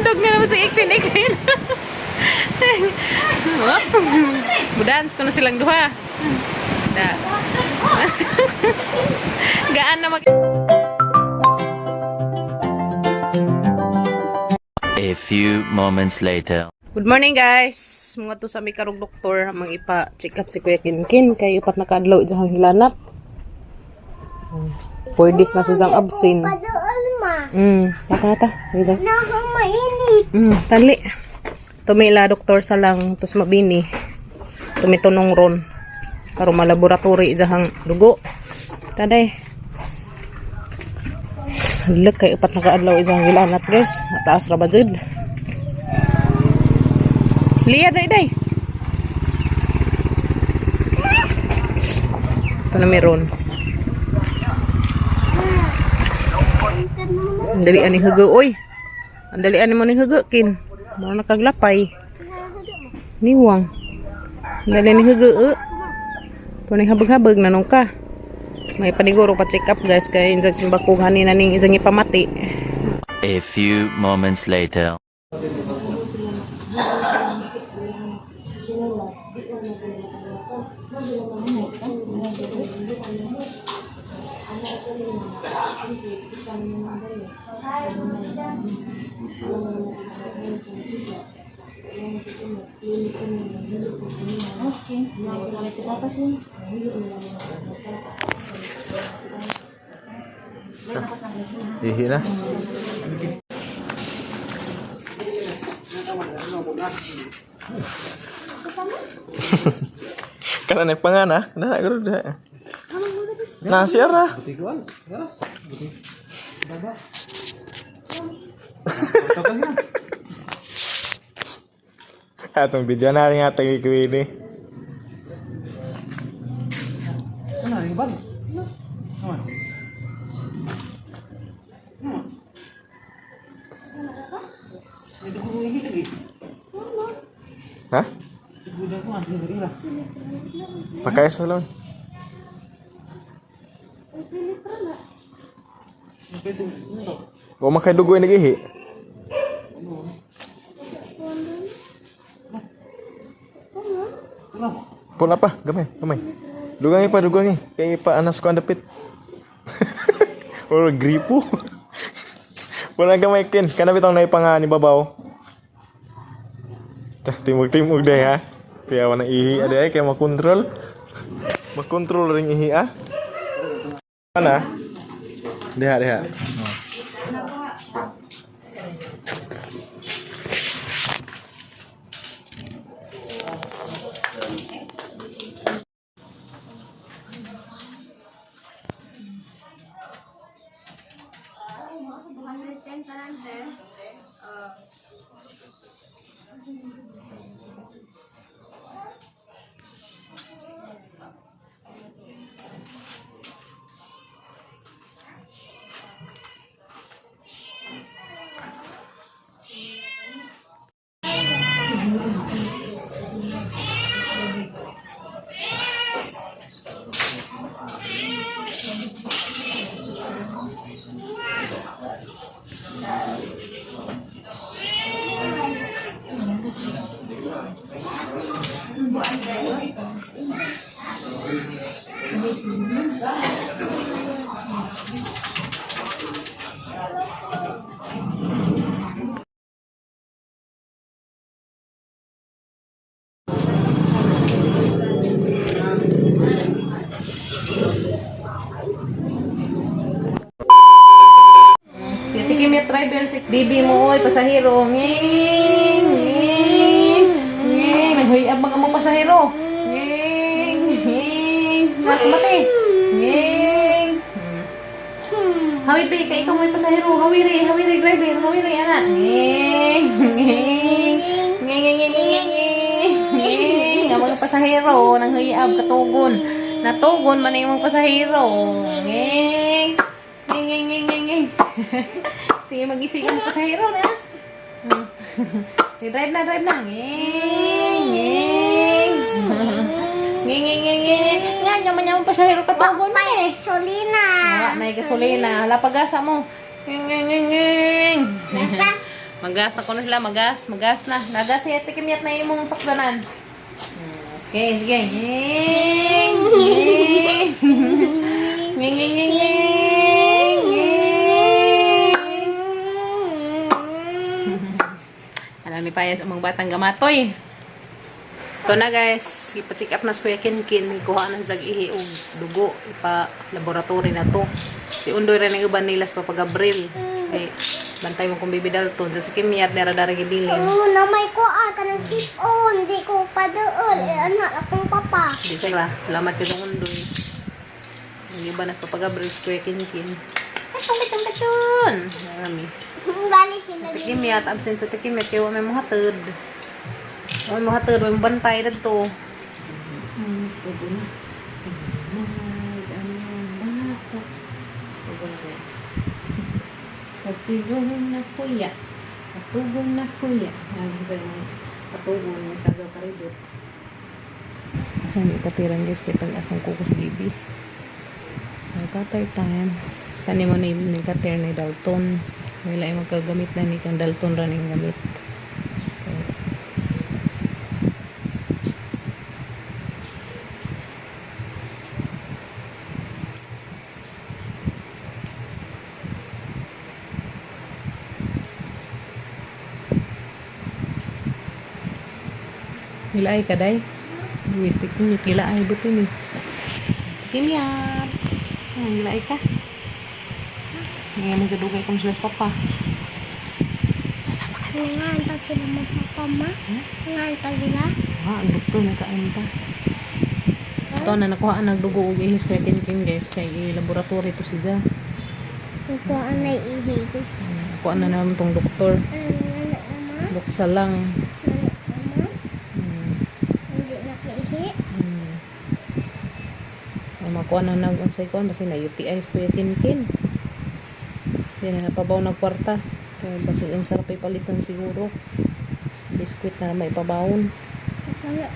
Tindog na naman sa ikin ikin. Hop. Mudance ko na silang duha. Da. Gaan na mag A few moments later. Good morning, guys. Mga to sa mi karong doktor mang ipa-check up si Kuya Kinkin kay upat na kaadlaw ijang hilanat. 4 days na siyang absent. Padool ma. Nata nata. Ijang. Nahang mainit. Tali. Tumila doktor sa lang tos mabini. Tumitunong ron. Karon malaboratory ijang dugo. Taday. Hadlok kay upat na kaadlaw ijang hilanat, guys. Mataas ra ba jud? Liya, day day. Ito na meron. Ang dali ani hugo oy. Ang dali ani mo ni hugo kin. Mao na kaglapay. Niwang. Ang dali ni hugo. Eh. Ito ni habag-habag na nung ka. May paniguro pa check up, guys, kay injag simbako hanina ning isang ipamati. A few moments later. Ihi na. Kana na pangana, kana na gud. Na siya ra. Atong video na rin atong ikuini. Ha? Pakai sa salon. Wa man kay dugoy nagihi. Puna pa, gamay, gamay. Dugangi pa, dugangi. Kay pa anas ko ang dapit. Or gripo. Puna gamay kin. Kana bitong naipanga ni babaw. Tah, timog-timog day ha. Kaya wala ihi ade ay kaya makontrol. Makontrol ring ihi ah. Ana? Diha, diha. Si Tiki may driver si Bibi mo oy pasahero. Nging nging nging naghuyab mag among pasahero. Nging nging mati. Nging. Hawi bi kay ikaw may pasahero. Hawiri, hawiri driver, hawiri ana. Nging nging nging nging nging nging nging. Nging ang mga pasahero nang huyab katugon. Natugon man ang mga pasahero. Nging. Nging nging nging nging nging. Sige, magising ang pasahero na. Sige, drive na, drive na. Nging, nging. Nging, nging, nging, nging. Nga, nyaman-nyaman pasahero katugon na eh. Solina. Wala na yung gasolina. Hala, pag-asa mo. Nging, nging, nging, nging. Magas na kuno sila, magas, magas na. Nagas siya, tikimyat na imong sakdanan. Okay, sige. Nging, nging. Nging, nging, nging, nging, nging. Alam ni Payas ang mga batang gamatoy. Ito na guys, ipa-check up na si Kuya Kinkin, kuha na sa ihi og dugo, ipa-laboratory na to. Si Undoy rin ang uban nila sa Papa Gabriel. Kay bantay mo kung Bibi Dalton sa si Kimyat dara dara gibilin. Oo, na may kuha ka ng sipon. Di ko pa doon. Eh, anak akong papa. Di sila. Salamat kay kong Undoy. Ang iba na sa Papa Gabriel si Kuya Kinkin. Ay, pangitong katon. Marami. Balik hinagin. Tikimyat, absent sa tikimyat, kaya may muhatod. May muhatod, may bantay dito. Tugo na. Tugo na guys. Patugon na kuya. Patugon na kuya. Ano sa mga patugon may sa karijot. Asan yung katiran guys, kay tag-as ng kukos baby. Nagkatar time. Tani mo na yung nagkatir ni Dalton. Wala yung magkagamit na ni kang Dalton ra ning gamit. Okay. Nila ay kaday. Wistik niyo kila ay buti ni. Kimyat. Ah, nila ay ka. Ngayon man sa dugay kung sila sa papa. Sasama ka. Ngan pa sila mapapa ma. Ngan pa sila. Ah, ang doktor nagkaan pa. Ito na nakuha ang nagdugo og ihis kay Kinkin guys kay i-laboratory to si Ja. Nagkuha na ihi ko. Nakuha na naman tong doktor. Ano anak naman? Buksa lang. Anak naman? Hindi na kaihi. Ang makuha na nag unsay kuan basta na UTI sa Kuya Kinkin. Di na napabaw ng kwarta. Kaya basig ang sarap ipalitan siguro. Biskwit na may pabawon. Kaya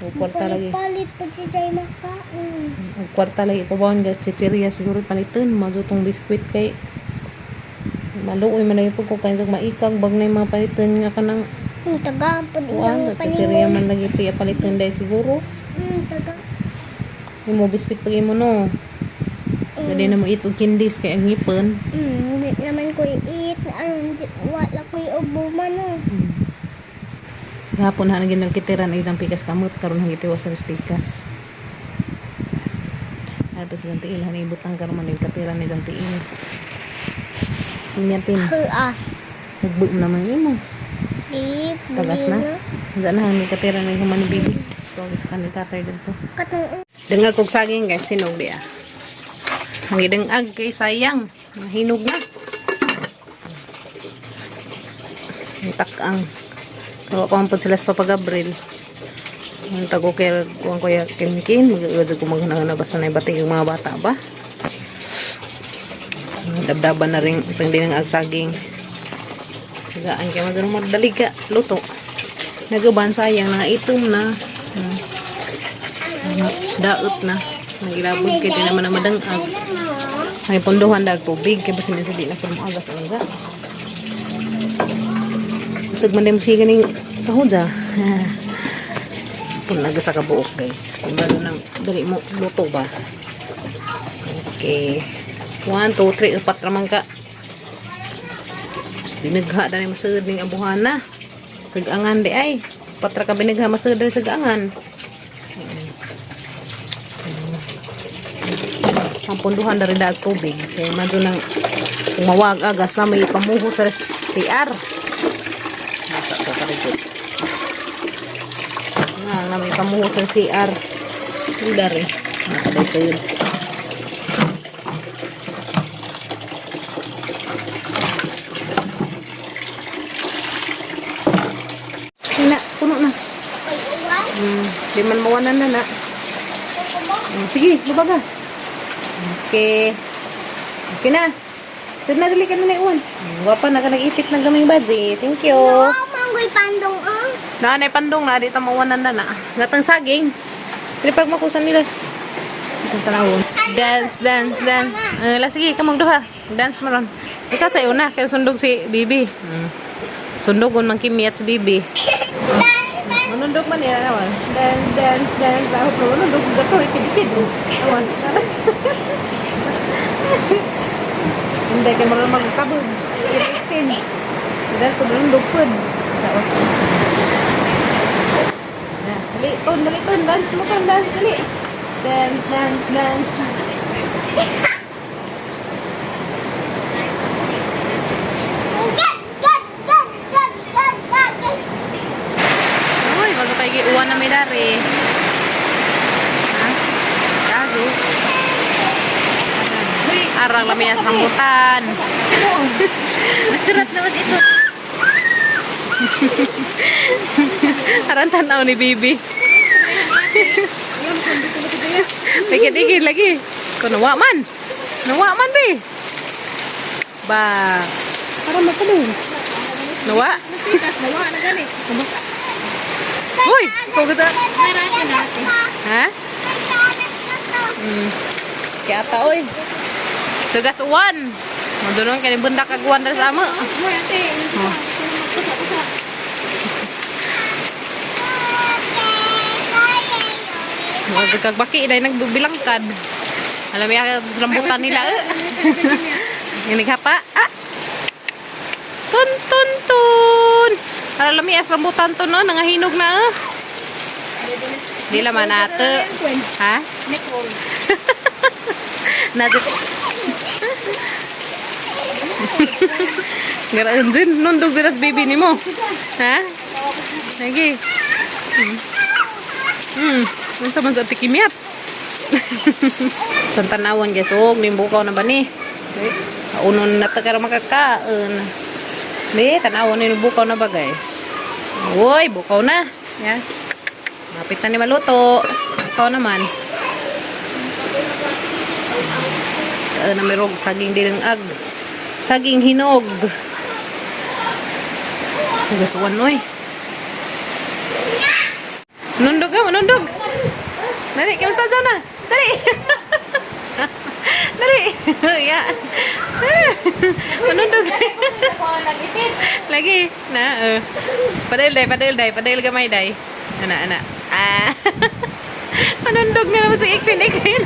O kwarta lagi. Palit pa si Jay makaon. O kwarta lagi pabawon guys. Chichirya siguro palitan. Mazo tong biskwit kay maluoy man lagi po ko kay maikag bag na yung mga palitan nga kanang Ang taga po di kuan yung chichirya paningon. man lagi po palitan dahil siguro. Ang taga. Yung mo biskwit pag imo no. Pwede na mo ito kindis kay ang ngipon. Hindi naman ko i-eat. Aron di wala ko iubo man oh. Gahapon ha naging nagkitiran ay isang pikas kamot karon hanggang tiwas sa pikas. Ano pa sa tiil han ibutang karon man katira ni isang tiil. Inyatin. Ah, Nagbuom naman imo. di. Tagas na. Wala na hanggang katira ni human ni bibi. Tuwag sa kanil kater dito. Katong Dengag kog saging guys, sinog diya. Ang gidengag kay sayang, mahinog na. Ang takang. Kawa ko ang sila sa Papa Gabriel. Ang tago kay kuang kuya Kinkin, magagad ko maghanang basta na ibating yung mga bata ba. Dabdaban na rin itong din ang agsaging. Sigaan kaya madunong magdaliga, luto. Nagaban sayang na itom na. Daot na. Nagilabog kay di naman na madangag. Ay pondohan dag tubig kay basin sa di na kuno agas unsa. Isag man din siya ganing kahod ah. Punaga sa kabuok guys. Kung balo nang dali mo luto ba. Okay. 1 2 3 upat raman ka. Binagha dali masud ning abuhana. Sagangan di ay. Upat ra ka binagha masud dali sagangan. Ang punduhan na rin dahil tubig. Kaya mado nang umawag agas na may pamuho sa CR. Nasa ko karigod. Nga, na may pamuho sa CR. Hindi rin. Nakaday sa yun. Na, puno na. Ay, uwan. Di man mawanan na na. Sige, lubaga. Okay. Okay na. Sir, na, dali ka na na iwan. Wapa na ka nag-ipit ng gaming budget. Thank you. Oo, manggoy pandong oh. Nanay pandong na, dito mawanan na na. Gatang saging. Dili pag makusan nilas. Itong tanawon. Dance, dance, dance. La, sige, kamong duha. Dance mo ron. Ikaw sa una, kaya sundog si Bibi. Sundogon man kimi at si Bibi. Manundog man niya naman. Dance, dance, dance. Ako pero manundog sa dato, ikid-ikid. Awan. Hindi, kaya marunong magkabog. Ikid-ikid. Dahil ko manundog po. Dali, ton, dali, ton. Dance mo, ton, dance, dali. Dance, dance, dance. Gag, gag, gag, gag, gag, gag. Uy, bago tayo giuwan na may dari. Ha? Gago. Uy, arang lamay sa rambutan. Masarap naman ito. Arang tanaw ni Bibi. Dikit-dikit lagi. Kau nawa man. Nawa man, Bi. Ba. Para mapalong. Nawa? Pitas, nawa na gani. Uy, kau kata. Narasa natin. Ha? Kaya ata, oy. Sugas uwan. Madulong kay bundak ag uwan dara sa amo. Uy, ate. Kusa-kusa. Mga kagbaki dai nagbilangkad. Alam ya rambutan nila. Eh. Yung naghapa. Ah. Tun tun tun. Alam ya rambutan to no nangahinog na. Eh. Di laman ate. Ha? Neck roll. Nasa Garaan din. Nundog sila sa baby ni mo. Ha? Lagi. Unsa man sa tikimiat? Sa tanawan guys, oh, nimbukaw na ba ni? Unon na ta karon makakaon. Di, tanawon ni bukaw na ba guys? Uy, bukaw na. Ya. Mapit na ni maluto. Bukaw naman. Na merong saging dilang ag. Saging hinog. Sagasuan oy. Nundog ka, manundog. Dali, kamusta dyan na? Dali. Dali. Ya. Manundog. Nag-ipit. Lagi. Na, Padel day, padel day, padel gamay day. Ana, ana. Ah. Manundog na naman sa ikin, ikin.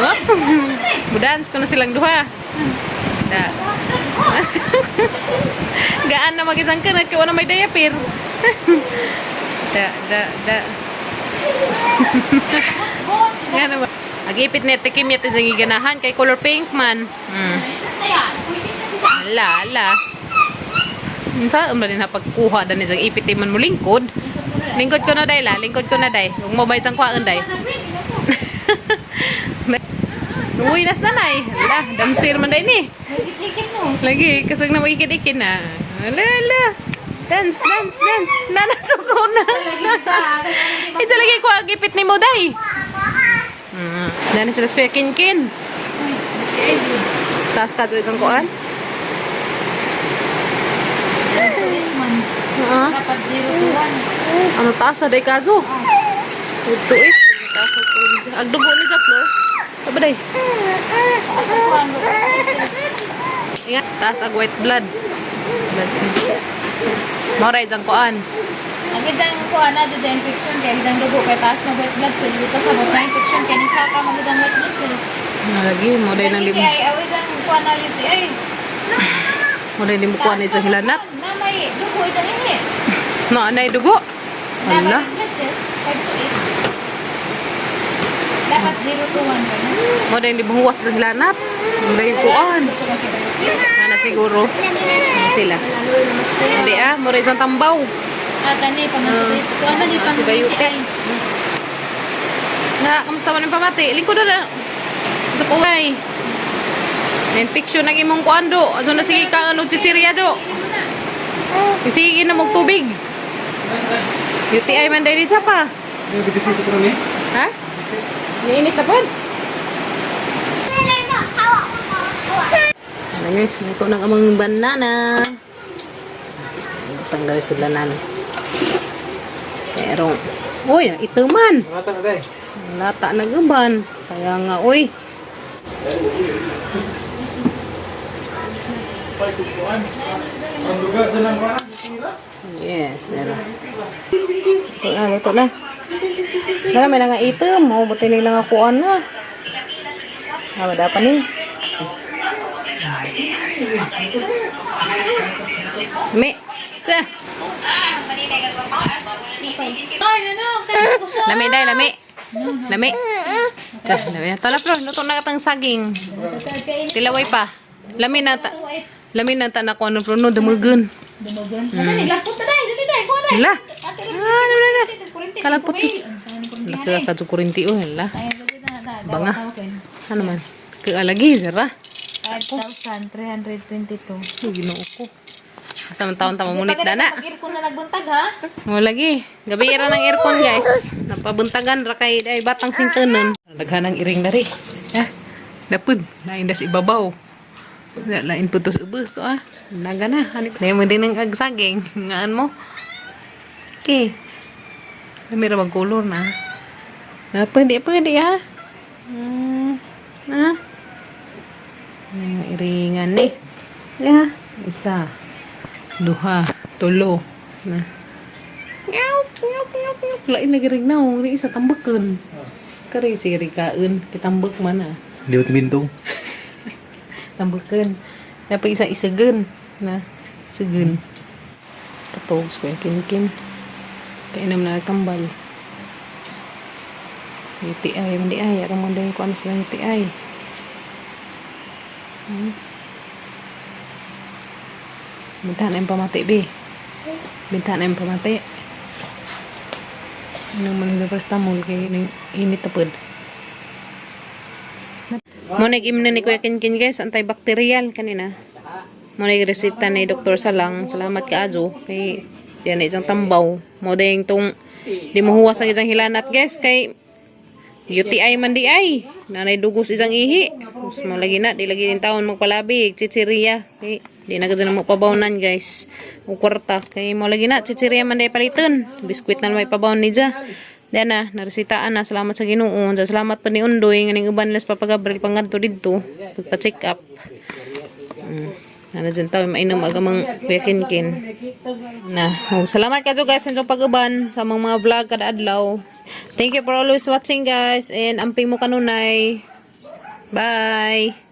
Hop. Budans ko na silang duha. Da. Gaan na mag-isang ka na, kaya na may diaper. Da, da, da. Nga naman. Agipit na tikim yat isang giganahan kay color pink man. Ala, ala. Unsa man din pagkuha dani sa ipit man mo lingkod. Lingkod ko na day la, lingkod ko na day. Ug mo bay sang kuhaan day. Uy, nas nanay. Ala, damsir man day ni. Nag-ipit no. Lagi, kasag na magikid-ikid na. Ala, ala. Dance, dance, dance. Nanasuko na. Ito lagi ko agipit ni mo day. Dani sila sa Kuya Kinkin. Taas ka isang kuan. Oo. Dapat 0 to 1. Ano taas sa day kazo? Ito eh. Taas sa Agdugo ni Jack, no? Aba day. Asa kuan mo? Ingat. Taas ag white blood. Blood cell. Mao ra isang kuan. Ang idang kuan na dyan infection kay idang dugo kay taas na white blood cell dito sa bot na infection kay ning saka magidang white blood cells. Nalagi mo day nang lim. UTI aw idang kuan na UTI. Mo day limo kuan ni hilanat. Na may dugo idang ini. No anay dugo. Na may Ala. white blood cells 5 to 8. Dapat 0 to 1 ba na? Mo day limo huwas sa hilanat. Mo day kuan. Ana siguro. Ano sila. Hindi ah, mo day isang tambaw. Ah, kani pang kuan na ni pang Antibiotic. UTI. Na, kamusta man ang pamati? Lingkod na. Sa kulay. Na-infection ang imong kuan do. Aso na sige ka ano chichirya do. Sige na mong tubig. UTI man dahil dito pa. Ha? Niinit na po. Ano guys, luto ng amang banana. Tanggal sa banana. Pero, uy, ito man. Lata na gaban. Kaya nga, uy. Yes, dara. Ito na, luto na. Dara, may nga item. Oh, buti nila nga kuan na. Ah, wala pa ni. Mi. Tsa. Ay, ano? Kaya Lami dai, lami. Lami. Tsa, lami. Tala bro, luto na katang saging. Tilaway pa. Lami na ta. Lami na ta na kuan bro, no dumugon. Dumugon. Ano ni lakot ta dai, dali dai, kuha dai. Hala. Ate, Ah, dali, dali. Kurente, Kalagpot. Kurente. Laki ka kurinti oh, hala. Ay, lugod na na. Banga. Ano man? Kaalagi, sira. 5,322. Ay, Ginoo ko. Asa man taon ta mamunit dana. Pag-aircon na nagbuntag ha. Mo lagi. Gabi ra ng aircon, guys. Napabuntagan ra kay ay batang singtanon. Daghan ang iring dari. Ha? Dapud, lain das ibabaw. Lain putos ubos to ah. Naga na. Ano mo din ang agsaging. Ngaan mo. Okay. May ra bang color na. Na pwede pwede ha. Na. Yung iringan ni. Ya, isa. Duha, tulo. Na. Meow, meow, meow, meow. Lain lagi rin na, rin isa tambakan. Kari si Rikaon, kitambak man ah. Liwat bintong. Tambakan. Dapat isa isagan. Na, isagan. Katogs ko yung kinkin. Kainom na nagtambal. UTI, hindi ay. Aram mo din ko ano sila UTI. Bintahan na yung pamati, be. Bintahan na yung pamati. Ano man yung paracetamol kay init tapod. Mo nag-imna ni Kuya Kinkin guys, antibacterial kanina. Mo nag-reseta ni Dr. Salang. Salamat ka ajo kay diyan na isang tambaw. Mo ding tong di mo huwas ang isang hilanat guys kay UTI man di ay. Nanay dugos isang ihi. Mas mo lagi na, di lagi din taon magpalabig, chichiriya. Kay di na gud na mo pabawnan guys. O kwarta kay mo lagi na chichiriya man di paliton. Biskwit na lang may pabawon ni ja. Diyan na, naresitaan na. Salamat sa Ginoo. Diyan, salamat pa ni Undoy. Nga ning uban nila sa Papa Gabriel pangadto didto. Pagpa-check up. Ano dyan tao, mainom agamang Kuya Kinkin. Na, oh, salamat kayo guys sa inyong pag-uban sa mga vlog kada adlaw. Thank you for always watching guys and amping mo kanunay. Bye.